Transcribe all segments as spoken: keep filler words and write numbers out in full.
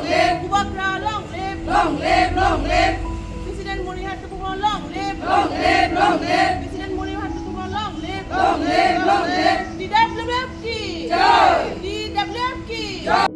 Bubagra long live. Long live, long live. President Murihar Tubugo long live. Long live, long live. President Murihar Tubugo long live. Long live, long live. T W F ki. Jai. T W F ki. Jai.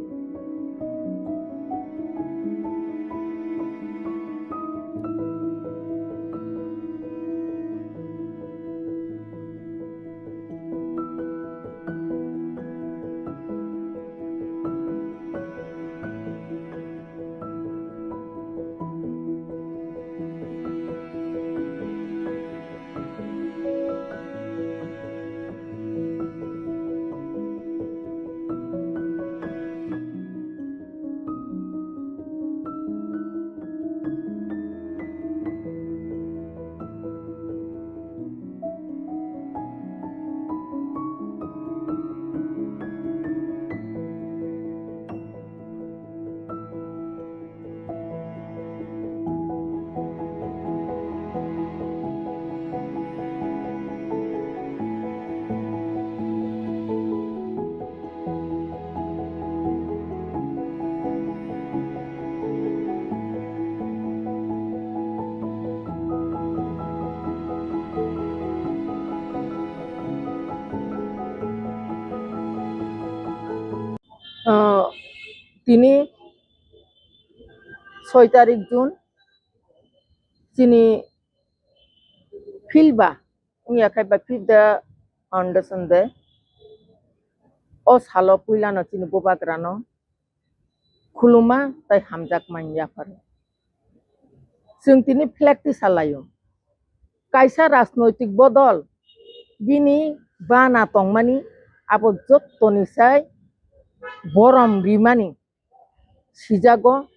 Ah, tini soi tarik June, chini philba wngya khai ba fifth the foundation day. O salo puilano chini bubagrano khuluma tei hamjakma wng yapharo. Chwng tini flag tisa laio. Kaisa rajnoitik bodol bini bana tongmani abo jottoni sai borom rimani sijago.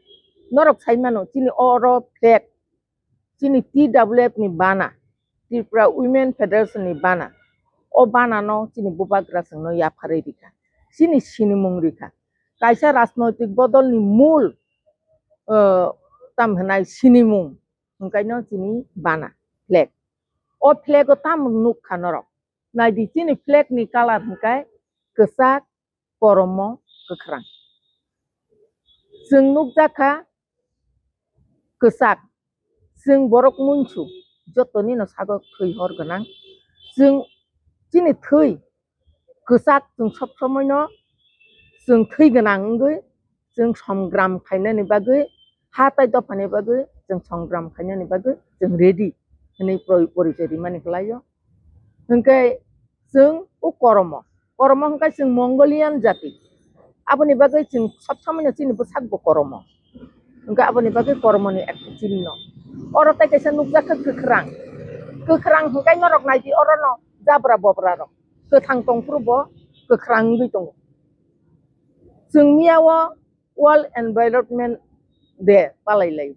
Norok sai mano chini oro flag, chini T W F ni bana, Tripura Women Federation ni bana. O bana no chini bubagra chwng no yapharwi rikha, chini sinimung rikha. Kaisa rajnoitik bodol ni mul, eh, tam hwnai sinimung hwnkhe no chini bana flag. O flag o tamo nukha norok? Naidi, chini flag ni colour hwnkhe kwchak, koromo, kwkhrang. Chwng nukjakha kwchak, chwng borok munsu, jotoni no sago thwi hor gwnang. Chwng chini thwi kwchak, chwng sob somoi no chwng thwi gwnang wngwi chwng songram khainani bagwi, ha tai dophani bagwi chwng songram khainani bagwi chwng ready hwnwi pori-, porichoi rimani kwlaio. Hwnkhe chwng o koromo, koromo hwnkhe chwng Mongolian jati, aboni bagwi chwng sob somoino chini bwsakbo koromo. Hwnkhe aboni bagwi koromoni ekta chinno. Oro tei kaisa nukjakha kwkhrang, kwkhrang hwnkhe norok naidi orono jabra bobra rok kwthang tongphuru bo kwkhrang wngwi tongo. Chwng miyao World Environment Day palai lai.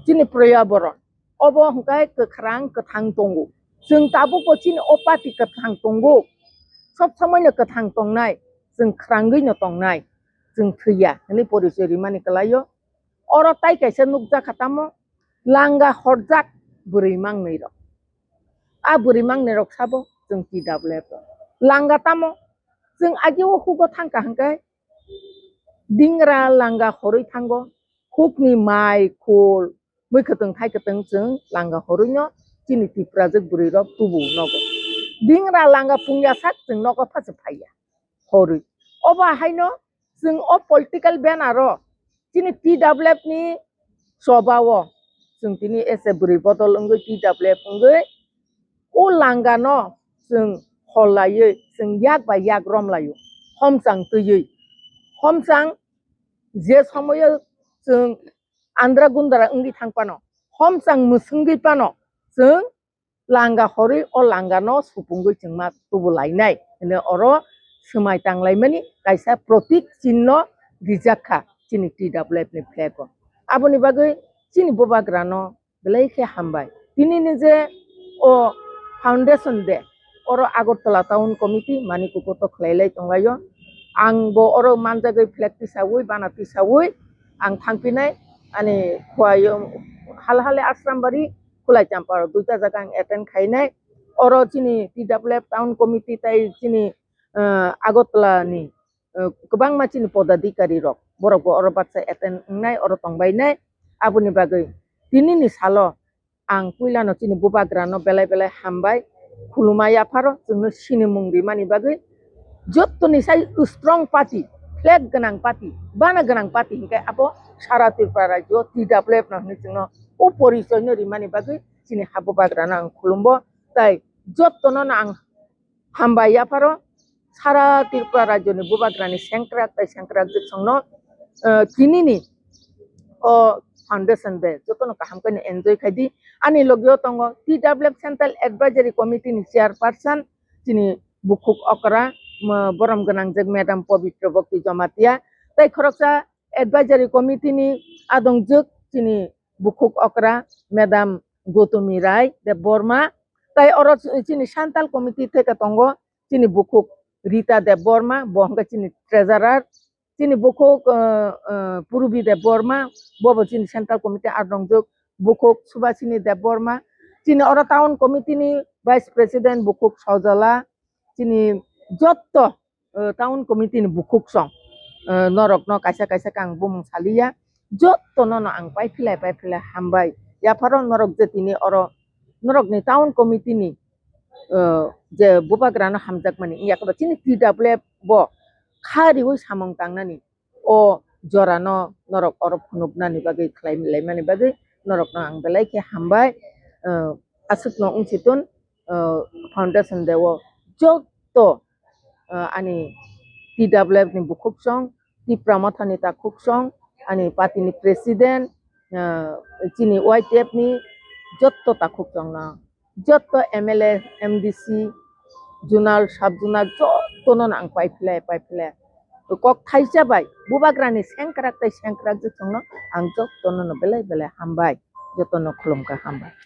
Chini poryaboron obo hwnkhe kwkhrang kwthang tongo. Chwng tabukbo chini o party kwthang tongo. Sob somoino kwthang tongnai, chwng khwrangwi no tongnai, chwng thwiya hwnwi porichoi rimani kwlaio. Oro tai kaisa nukjakha tamo langa horjak bwrwi mangnwi rok. A bwrwi mangnwi rok sabo chwng T W F rok. Langa tamo? Chwng agio hugo thangkha hwnkhe dingra langa horwi thango, hukni mai khul, mui kwtwng thai kwtwng chwng langa horwi no chini Tiprajwk bwrwi rok tubu nogo. Dingra langa pungya sak chwng nogo pha chwng phaiya horwi. Obo haino chwng o political banner o chini T W F ni choba o chwng tini ese bwrwi bodol wngwi T W F wngwi o langa no chwng hol laiwi chwng yak bai yak rom laio, homchang twiwi. Homchang je somoio chwng andra gundra wngwi thang phano, homchang mwswngwi phano chwng langa horwi o langa no supungwi chwng ma tubu lainai hwnwi oro swmai tang laimani kaisa protik chinno rijak kha chini T W F ni flag o. Aboni bagwi chini bubagra no belai khe hambai. Tini ni je o foundation day, oro Agartala Town Committee manwi kukuto khlai lai tong laio. Ang bo oro manjagwi flag tisaui, bana tisaui ang thangphinai. Ani khwai hal hale Asrambari, Khulai Champar duita jaga ang attend khainai. Oro chini T W F Town Committee tai chini, eh, Agartala ni eh, kwbangma chini podadikari rok, borok bo oro baksa attend wngnai, oro tongbainai. Aboni bagwi tinini salo ang puilano chini bubagrano belai belai hambai, khulumai yapharo chwngno sinimung rimani bagwi. Jottoni sai strong party, flag gwnang party, bana gwnang party hinkhe abo sara Tripura rajyo T W F no hinwi chwngno o porichoino rimani bagwi chini ha bubagrano ang khulumbo. Tai jottono no ang hambai yapharo sara Tripura rajyoni bubagrani sengkrak tai sengkrak jwksongno, eh, tinini o foundation day jotono kaham khe enjoy khai di. Ani logio tongo T W F Central Advisory Committee ni chairperson chini bukhuk okra, mo-, borom gwnangjak Madam Pabitra Bhakti Jamatia, tai khoroksa Advisory Committee ni adongjak chini bukhuk okra Madam Gautami Rai Debbarma, tai oro chini Central Committee theke tongo chini bukhuk Rita Debbarma, bo hwnkhe chini treasurer, chini bukhuk, eh, eh, Purbi Debbarma, bo bo chini Central Committee adongjak, bukhuk Subhasini Debbarma, chini oro Town Committee ni Vice President bukhuk Sojala, chini jotto, eh, Town Committee ni bukhuk song, eh, norokno kaisa kaisa khe ang bumung saliya, jottono no ang paiphilai paiphilai hambai. Yapharo norok je tini oro norokni Town Committee ni, eh, je bubagrano hamjakmani wngya khe ba chini T W F bo kha riwi samung tangnani o jorano norok oro phunuknani bagwi khlai laimani bagwi norokno ang belai khe hambai. Eh, aswkno wngsi tun, eh, foundation day o jotto, eh, ani T W F ni bukhuk song, Tipra Mothani takhuk song, ani party ni president, eh, chini Y T F ni jotto takhuk songno, jotto M L A, M D C, zonal, sub zonal jottono ang paiphilai paiphilai kok thaisa bai bubagrani sengkrak tai sengkrak jwksongno ang jottono no belai belai hambai, jottono khulumkha, hambai.